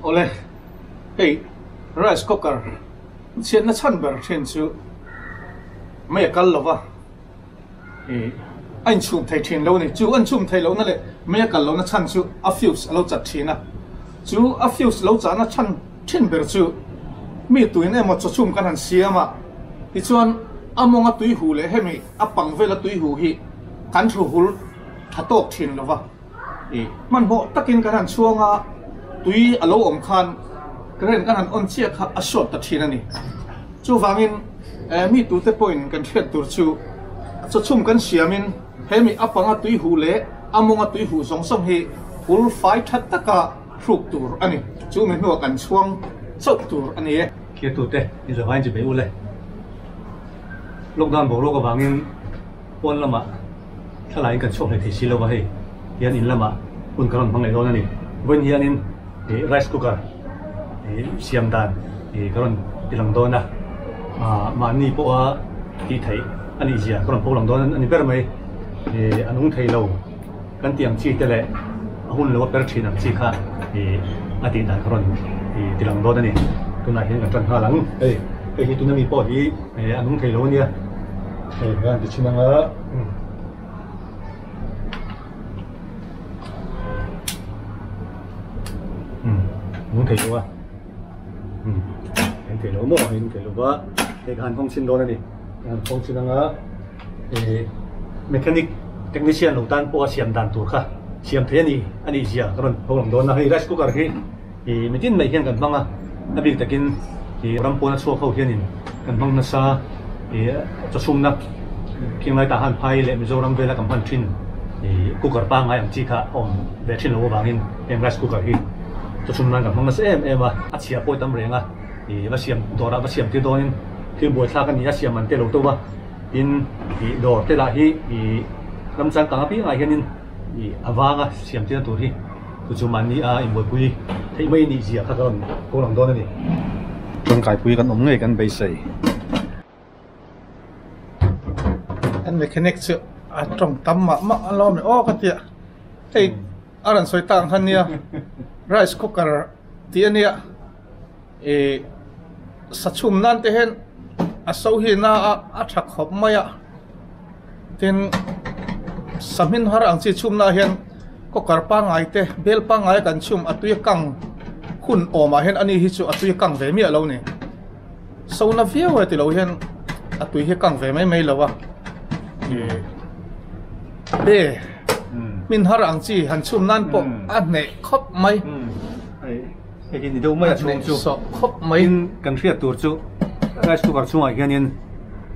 Awle, hei rice cooker chhiatna chhan ber thin chu mei a kal lova, ih a inchhum thei thin lo a ni. Chu a inchhum theih lohna leh mei a kal lohna chhan chu a fuse a lo chat thin a, chu a fuse lo chahna chhan thin ber chu mi tuin emaw chawchhum kan han siam a, tichuan a mawnga tui huh leh hemi a pang vela tui huh hi kan thu hul tha tawk thin lova. I hmanhmawh takin kan han chhuang a, tui a lo awm khan current kan han on chiah kha a short ta thin a ni. Chuvangin mi tute pawhin kan hriat tur chu chawchhum kan siamin he mi a panga tui huh leh a mawnga tui huh zawng zawng hi hul fai tha taka hruk tur a ni. Chu mi hnuah kan chhuang chauh tur a ni e. Khiatute i zavain chi bei ule. Lockdown boruak avangin pawn lamah thlalaiin kan chhuak hlei thei si lo va hei hian in lamah hun kan rawn hmang leh dawn a ni. Vawiin hianin ih rice cooker ih siam dan ih ka rawn ti lang dawn a, ah mahni pawha tih theih a nih zia ka rawn pawh lang dawn a ni ber mai. Ih a nung thei lo kan tih ang chi te leh a hun lo a per thin ang chi kha ih a tih dan ka rawn ih ti lang dawn a ni. Tunah hian kan tan nghal ang. Hei hei hi tuna mi pawh hi a nung thei lo a nia. Hei ka han ti chhin ang a. Umm nung thei lo a. Umm nung thei lo maw hei nung thei lo va. Hei ka han hawng chhin dawn a ni. Ka han hawng chhin ang a. Ih mechanic technician lo tan pawh a siam dan tur kha siam thei a ni a nih zia ka rawn pho lang dawn a. Hei rice cooker hi ih mitin mai hian kan hmang a, a bik takin ih ram pawn a chhuak ho hianin kan hmang nasa ih chawchhumna khinglai tah han phai leh Mizoram vela kan hman thin ih cooker pangngai ang chi kha a awm ve thin lo avangin heng rice cooker hi chawchhum nan kan hmang nasa em em a, a chhia pawh i tam reng a ih va siam dawrah va siam tir dawnin thil buaithlak a ni a siam man te lo to va tin ih dawr te lah hi ih ram changkang apiangah hianin ih a vanga siam tirna tur hi chu chu mahni a inbuaipui theih mai nih zia kha ka rawn ko lang dawn a ni. Tangkaipui kan awm ngei kan beisei. An mechanic chu a tawng tam mah mah a lawm e aw ka tia hei a rawn sawi tak ang khan nia rice cooker tih a nia ih sa chhum nan te hian a so hi na a a tha khawp mai a tin sahmin har ang chi chhum na hian cooker pangngai te bel pangngai a kan chhum a tui a kang hun awm ah hian ani hi chu a tui a kang ve miah lo a ni. So na viau e tilo hian a tui hi a kang ve mai mai lo a be hmin har ang chi han chhum nan pawh a hneh khawp mai hei hi ni deuh mai a chhung chu sawh khawp mai tin kan hriat tur chu rice cooker chhungah hianin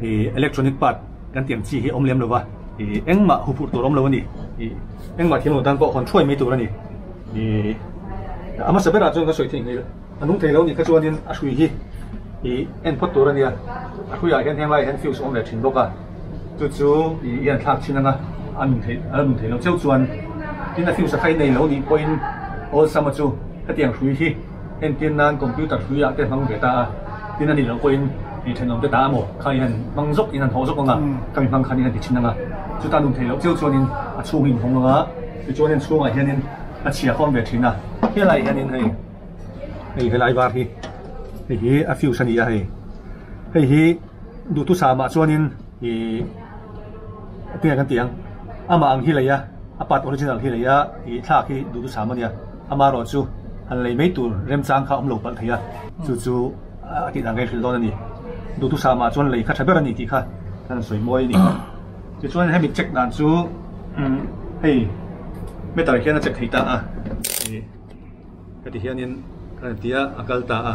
ih electronic part kan tih ang chi hi a awm lem lo va ih engmah huphurh tur a awm lo a ni ih engmah thiam lo tan pawh hawn thuai mai tur a ni ih a hmasa berah chuan ka sawi theih ngei. A nung thei lo nih kha chuanin a hrui hi ih en phawt tur a nia, a hruiah hian heng laiah hian fuse a awm leh thin bawk a, chu chu ih i han thlak thin anga a nun theih a la nun theih loh cheu chuan tin a fuse a kha i nei lo nih pawhin awlsam a chu hetiang hrui hi entir nan computer hruiah te hmang ve ta a, tin a nih loh pawhin ih thenawm te ta amaw kha i han hmang zawk in han hawh zawk anga khami hmang khan i han ti thin anga chuta nun theih loh cheu chuanin a chhung hi in hawng anga tichuanin chhungah hianin a chhia khawm ve thin a, helaiah hianin hei. Hei helai var hi hei hi a fuse a ni a hei hei hi duhthusam ah chuanin ihh tinge kan tih ang amah ang hi lei a a part original hi lei a ih thlak hi duhthusam a nia amaherawh chu han lei mai tur remchang kha a awm lo palh thei a chu chu a tih dan ka inhrilh dawn a ni duhthusam ah chuan lei kha tha ber a ni tih kha kan sawi mawi a ni tichuan hemi check dan chu hei meter hian a check thei ta a ih. Heti hianin ka rawn ti a, a kal ta a.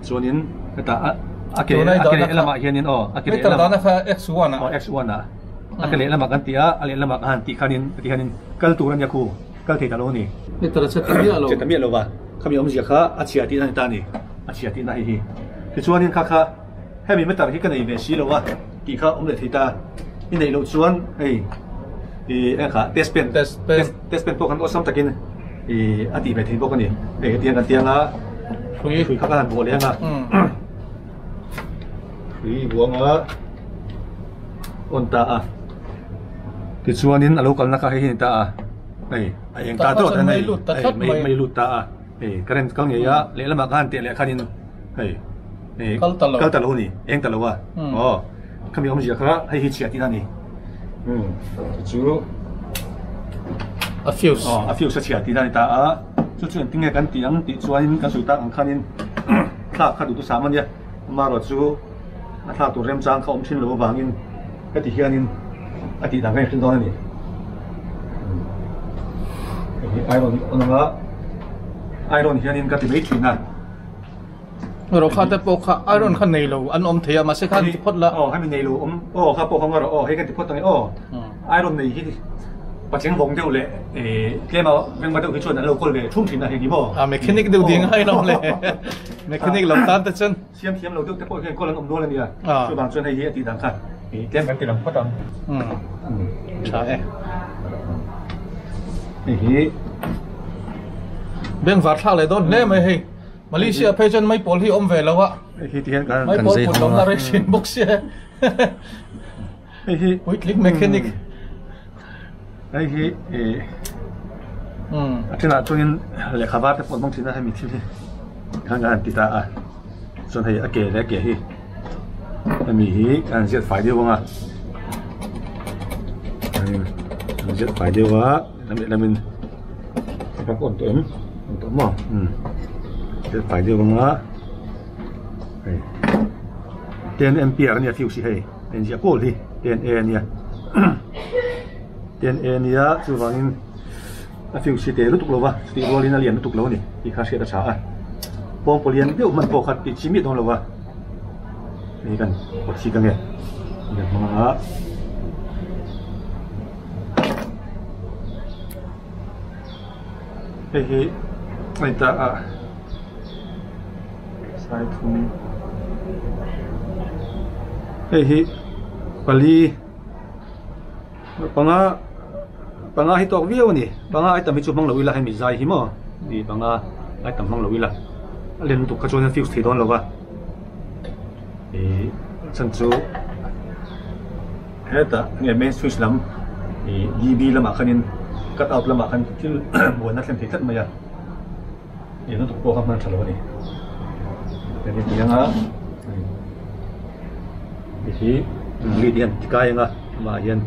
Chuanin heta a a ke a ke lehlamah hianin aw a ke lehlamah dana kha x1 ah aw x1 ah a ke lehlamah kan ti a, a lehlamah ka han tih khanin heti hianin kal tur a nia khu kal thei ta lo a ni. Meter a che ta miah lo. Che ta miah lo va, khami awmzia kha a chhia tihna a ni ta a ni, a chhia tihna hei hi. Tichuanin kha kha hemi meter hi ka nei ve si lo a tih kha awm leh thei ta, i neih loh chuan hei ih eng kha test pen test pen pawh khan awlsam takin. Ih a tih ve thei bawk a ni. Hei hetiang kan tiang a, hrui kha ka han buah leh ang a, hrui i buang a, on ta a, tichuanin a lo kalna kha hei hi a ni ta a, hei a eng ta dawt a ni, hei mei lut ta a. Hei current kal ngei a lehlamah khan teh leh khanin hei hei Kal ta lo. Kal ta lo a ni eng ta lo a aw khami awmzia kha hei hi chhiah tihna a ni umm chu A fuse. Aw a fuse a chhiah tihna a ni ta a chu chu engtin nge kan tih ang tih chuanin kan sawi tak ang khanin thlak kha duh tusam a nia amaherawhchu a thlak tur remchang kha awm thin lo avangin heti hianin a tih dan ka inhrilh dawn a ni. Hei hi iron hi on anga iron hianin ka ti mai thin a. Rawh kha te pawh kha iron kha nei lo an awm thei a mahse khan ti phawt la. Aw hemi nei lo awm aw kha pawh kha ngarawh aw hei ka ti phawt ang e aw iron nei hi patling vawng deuh leh tlema vengva deuh hi chuan an lo kawl ve thum thin a heng hi maw. A mechanic deuh ding a inawm le mechanic lo tan te chuan. Siam thiam lo deuh te pawh hian kawl an awm nual a nia. Chuvang chuan hei hi a tih dan kha tlem kan ti lang phawt ang. Tha e. Hei hi. Bengvar thlak leh dawn hle mai hei. Malaysia phei chuan maipawl hi awm ve lo a. Hei hi ti hian kan Maipawl put lohna rei thin bawk sia. Hei hi. Puitling mechanic. Hei hi a thenah chuanin lehkha var te pawh an hmang thin a hemi thil hi khan kan han ti ta a chuan hei a ke leh a ke hi hemi hi kan han ziat fai deuh ang a an ziat fai deuh a lam leh lamin a kha ka on tawh em on tawh maw umm ziat fai deuh ang a hei ten ampere a nia fuse hi hei. Engziah kawl hi ten e ania ten e ania chuvangin a fuse hi te lutuk lova chutih rualin a lian lutuk lo a ni tih kha hriat a tha a pawngpaw lian deuh hman pawh kha tih chi miah dawn lova hei kan kawt chik ange kan hmang anga hei hi a ni ta a. Saithum hei hi pali panga panga hi tawk viau a ni panga ai tam hi chu hmang lo ila hemi zai hi maw ni panga ai tam hmang lo ila a len lutuk kha chuan a fuse thei dawn lo va ih chhan chu hetah nge main switch lam ih D B lamah khanin cut out lamah khan thil buaina a thlen thei tlat mai a. Ih lutuk pawh kha hman tha lo a ni. Hemi ti anga hei hi lead hian ti kai anga amah hian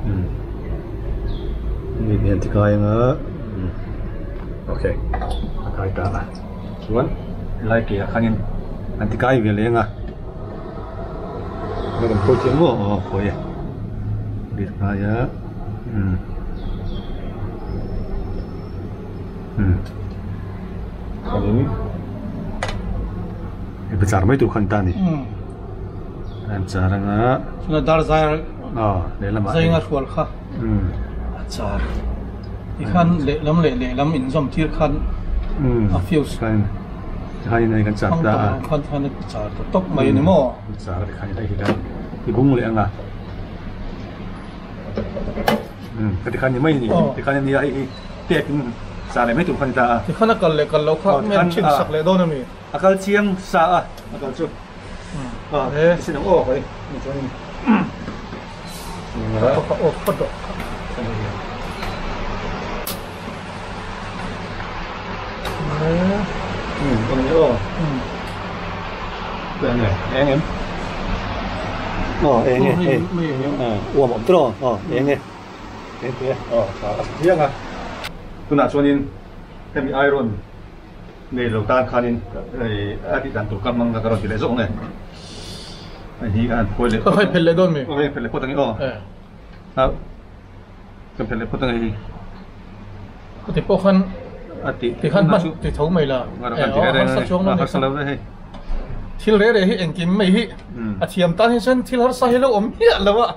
umm lead hian ti kai anga umm okay a kai ta a chuan helai ke ah khanin an ti kai ve leh anga a rawn phawi chiang maw aw phawi e lead kai a. Umm umm khanin hei char mai tur khan ta ni an char anga chuna dar zai aw lehlamah zainga hrual kha umm a char tikhan lehlam leh lehlam inzawm tir khan a fuse khan khanin hei kan char ta a khan khan a char ta tawp mai a ni maw char a tikhan hei hi kan ti bung leh anga. Ka tikhan ni mai ni tikhan ania hei hi pek in sa leh mai tur kha ni ta a. Tikhan a kal leh kal loh kha men thin sak leh dawn ami? A kal chiang sa a a kal chu a sin ang aw hawi ni chuan in ka ka off phawt rawh. Eng em? Aw eng e hei uam awm tawh aw eng e eng te aw tha a chiang a tunah chuanin hemi iron nei lo tan khanin a tih dan tur ka hmang ka rawn ti leh zawk ang e hei hi a han phawi leh hei phelh leh dawn mi hei phelh leh phawt ang e aw Ka phelh leh phawt ang hei. Ka ti pawh khan a ti ti khan hman ti tho mai la. Harsa chuang lo harsa lo hei. Thil re re hi engkim mai hi a thiam tan hi chuan thil harsa hi lo awm miah lo a.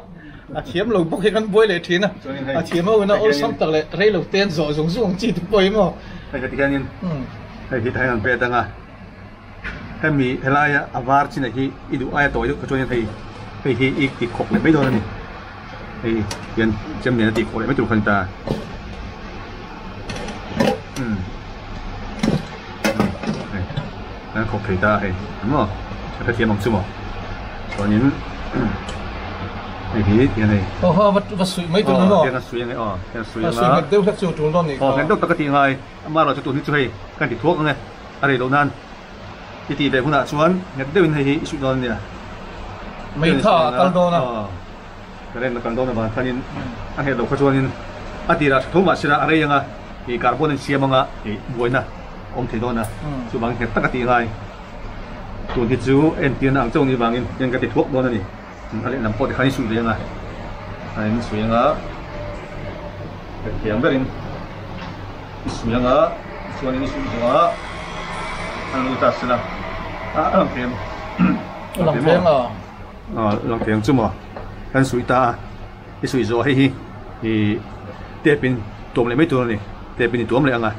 A thiam lo bawk hi kan buai leh thin a. A thiam ho ina awlsam tak leh rei lo te an zawh zung zung ang chi te pawh hi maw. Hei heti hianin hei hi tah hian an pet ang a. Hemi helaia a var chin ah hi i duh aia tawi deuh kha chuan hei hei hi i ti khawk leh mai dawn a ni. Hei hian chem nen a tih khawh leh mai tur kha a ni ta. Umm hei kan khawk thei ta a hei eng maw ka hrethiam ang chu maw chuanin. Hei hi tiang hei. Aw ha va va suih mai tur ni maw? Tiang a suih ange aw, tiang a suih anga. A suih nghet deuh hlek chu tul dawn nih kha. Aw nghet deuh tak a tih ngai, amaherawhchu tun hi chu hei kan ti thuak ange, a rei loh nan i tih ve hunah chuan nghet deuhin hei hi i suih dawn a nia. Meitha a kal dawn a. Aw current a kal dawn avang khanin a nghet loh kha chuanin a tirah tha tho mah sela a rei anga ih carbon a insiam anga ih buaina a awm thei dawn a, chuvangin nghet tak a tih ngai. Tun hi chu entirna ang chauh ni vangin hian ka ti thuak dawn a ni. A lehlam pawh tikhan i suih ve anga, a in suih anga, ka thiam berin i suih anga, chuanin i suih zawh a, an lo ta sela, a lang thei ang, a lang thei ang a, a lang thei ang chu maw, kan suih ta a, i suih zawh hei hi i tep in tuam leh mai tur a ni, tep in i tuam leh anga,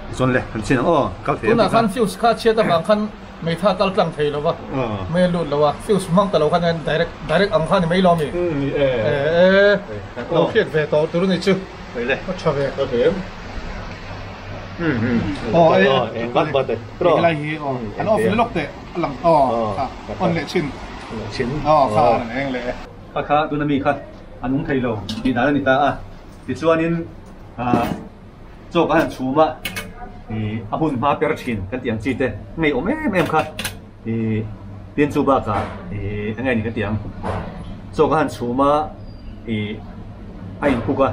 tichuan le kan chhin ang aw, kal thei ang Tunah khan fuse kha chhiat avang khan Meitha kal tlang thei lo va, mei a lut lo a, fuse hmang ta lo khan hian direct direct ang kha ni mai lo mi? E lo hriat ve tawh tur a ni chu, a tha ve. Aw e, helai hi aw, an off leh lawk teh a lang aw kha on leh chin, aw kha an eng leh e. Kha kha tuna mi kha a nung thei lo tih dan a ni ta a, tichuanin ah. Chaw ka han chhum a, ih a hun hma per thin kan tih ang chi te ngei awm em em kha ih tin chu bakah ih eng nge ni ka tih ang chaw ka han chhum a ih a in cook a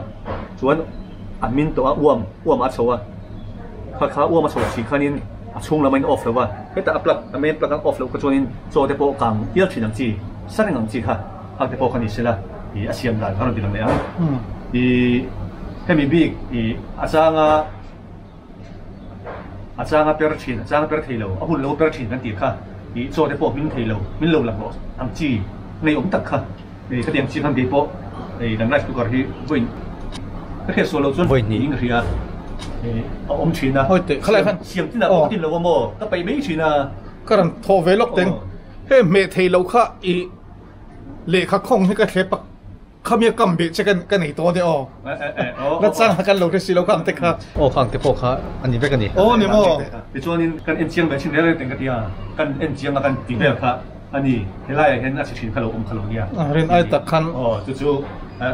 chuan a hmin tawh a uam uam a chho a kha kha uam a chho si khanin a chhung lam a in off lo va hetah a plug a main plug a off loh kha chuanin chaw te pawh kang tial thin ang chi sa reng ang chi kha. Hak te pawh kha ni sela ih a siam dan kha rawn ti lang leh ang. Ih hemi bik ih a changa a changa per thin a changa per thei lo a hun lo per thin kan tih kha ih chaw te pawh hmin thei lo hmin lo lak lawh ang chi ngei awm tak kha ih khatiang chi khan kei pawh ih kan rice cooker hi vawiin ka hriat sual loh chuan vawi hnih in ka hria ih a awm thin a siam tin ah pawh ka tin lo a maw ka peih mai thin a. Ka rawn thawh ve lawk teng he hmeh thei lo kha ih Lehkha khawng hi ka thlep a, khami a kam beh che ka nei tawh ania aw. Na chang a kan lo hre si lo khang te kha. Aw khang te pawh kha a ni vek a ni. Aw ni maw. Tichuanin kan en chiang ve thin reng reng teng ka ti a, kan en chiang a kan ti vel kha a ni. Helaiah hian a chhe thin kha lo awm kha lo nia. Rin ai tak khan. Aw chu chu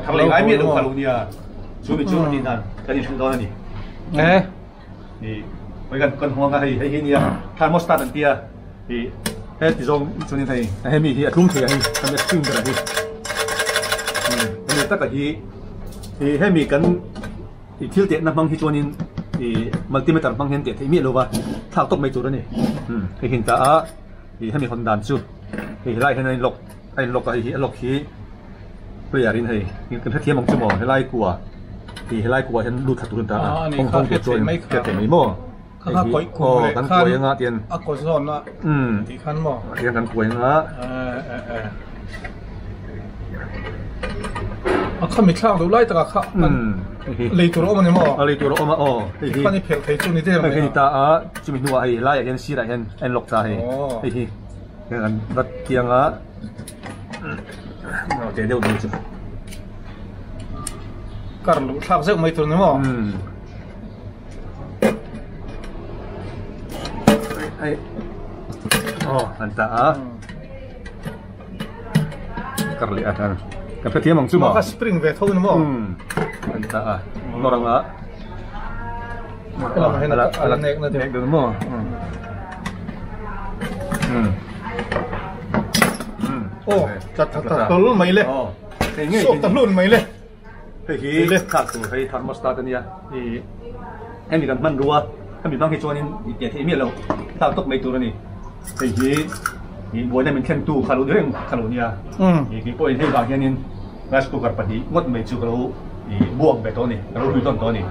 thar lei ngai miah lo kha lo nia. Chu mi chu a tih dan kan inhrilh dawn a ni. E. Hei kan kan hawng a hei hei hi nia thermostat an tia ih he ti zawng chuanin hei hemi hi a tlum thei a hei kan extreme ber a hi hemi taka hi ih hemi kan ih thil tehna hmang hi chuanin ih multimeter hmang hian teh theih miah lova thlak tawp mai tur a ni hei hi an ta a ih hemi hawn dan chu hei helai hian a in lock a in lock a hei hi a lock hi player in hei kan hrethiam ang chu maw helai kua ih helai kua hian lut thla tur a ni ta a hawng hawng tur chuan hriat theih mai maw hei hi aw kan kuai anga tian a kaw zawn a tih khan maw tian kan kuai anga a khami thlak duh lai takah kha lei tur a awm a ni maw a lei tur a awm a aw hei hi khan i phelh thei chu ni der mai hei ni ta a chumi hnuah hei helaiah hian sirah hian a in lock ta hei hei hi Heng an vat tiang a teh deuh deuh chu. Kar luh thlak zeuh mai tur ni maw? Hei aw an ta a kar leh a tan ka hrethiam ang chu maw? Ka spring ve tho ni maw? An ta a nawr anga Ala nek na nek deuh maw? Aw ta ta ta hlul mai le sawk ta hlun mai le hei hi thlak tur hei thermostat ania i hemi kan hman rua hemi hmang hi chuanin i teh theih miah lo thlak tawp mai tur ani hei hi i buaina min thlen tu kha lo ni reng kha lo nia i kei pawhin hei vang hianin rice cooker pahnih ngawt mai chu ka lo i buak ve tawh ani ka lo hlui tawn tawh ani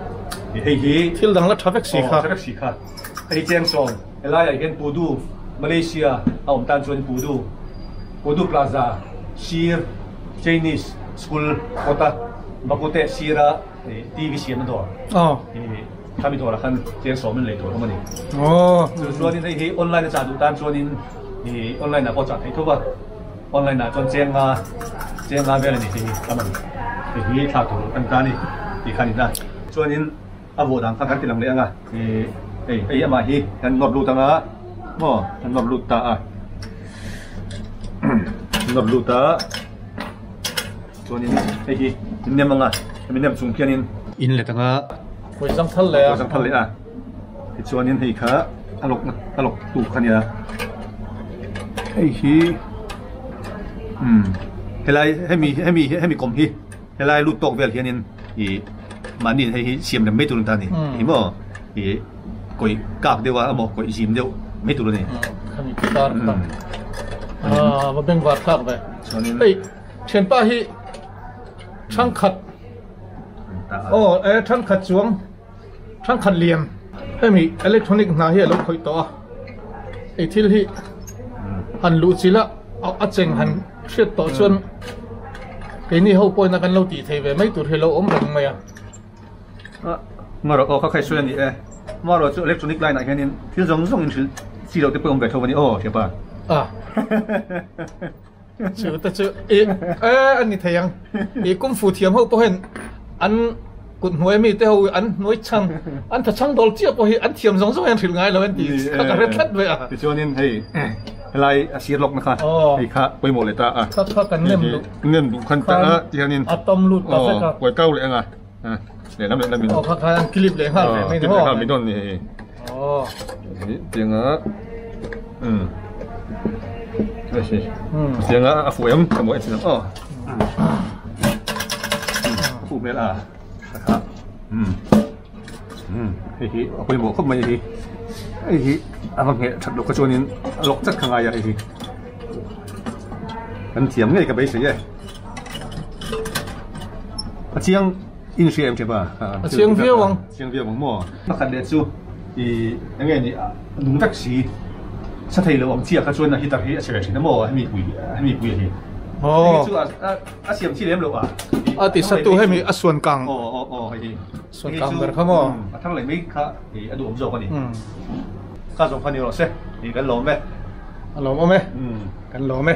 i hei hi thil dang la tha vek si kha tha vek si kha hei cheng sawm Helaiah hian Pudu, Malaysia a awm tan chuan Pudu, Pudu Plaza sir Chinese School kawta Bakute sira TV siamna dawr khami dawrah khan cheng sawmin lei tur a awm a ni. Chu chuanin hei hi online a chah duh tan chuanin online ah pawh chah theih tho va, online ah chuan cheng nga cheng nga vel a ni hei hi a man hei hi thla tur kan ta a ni tih khan in a. Chuanin A vuah dan kha kan ti lang leh ang a, ih hei hei amah hi kan nawr lut ang a maw kan nawr lut ta a nawr lut a. Chuanin hei hi in nem anga hemi nem chung khianin in let anga kawi zang thal leh a kawi zang thal leh a tichuanin hei kha a lawk a lawk tu kha nia hei hi umm helai hemi hemi hemi kawm hi helai lut tawk vel hianin ih mahni hei hi siam rem mai tur an ta a ni ih maw ih kawi kak deuh a emaw kawi zim deuh mai tur a ni. Khami tar kha a va bengvar thlak ve hei. Thianpa hi thangkhat aw e thangkhat chuang thangkhat lian hemi electronic hna hi a lo khawih tawh a hei thil hi han luh chilh a a cheng han hriat tawh chuan keini ho pawhin a kan lo tih thei ve mai tur hi a lo awm reng mai a. Marawh aw kha khaih sawi a ni e. Marawh chu electronic line ah hianin thil zawng zawng in hrilh chi loh te pawh a awm ve tho a ni aw thianpa. Chu te chu i e a ni thei ang. I kung fu thiam ho pawh hian an kut hnuai mi te ho an hnuai chhang an tha chhang dawl chiah pawh hi an thiam zawng zawng hian hrilh ngai lo an ti kha ka hre tlat ve a. Tichuanin hei helai a sir lawkna kha hei kha pawimawh leh ta a. Kha kha kan nem duh. Nem duh khan ta a tihianin a tam lut ta vek a. Kuai kau leh anga lehlam lehlam in. Aw kha kha an clip leh nghal ve mai ni maw. Clip leh nghal mai dawn ni hei. Aw. Tianga um tianga a fuh em ka mawi chin aw. A fuh hmel a kha um um hei hi a pawimawh khawp mai hei hei hi a va ngheh that loh kha chuanin a lawk chat kha ngai a hei hi kan thiam ngei ka beisei e a chiang. In hria em tep a? A chiang viau ang. Chiang viau ang maw? Pakhat leh chu i eng nge ni nung vek si sa thei lo ang chiah kha chuan a heater hi a che ve thin a maw hemi pui hemi pui a hi. Aw. Hei chu a a siam chi lem lo a. A ti sa tu hemi a suan kang. Aw aw aw hei hi. Suan kang ber kha maw? A thang leh mai kha i a duhawm zawk a ni. Kha zawng kha ni rawh se i kan lawm e. A lawm awm e. Kan lawm e.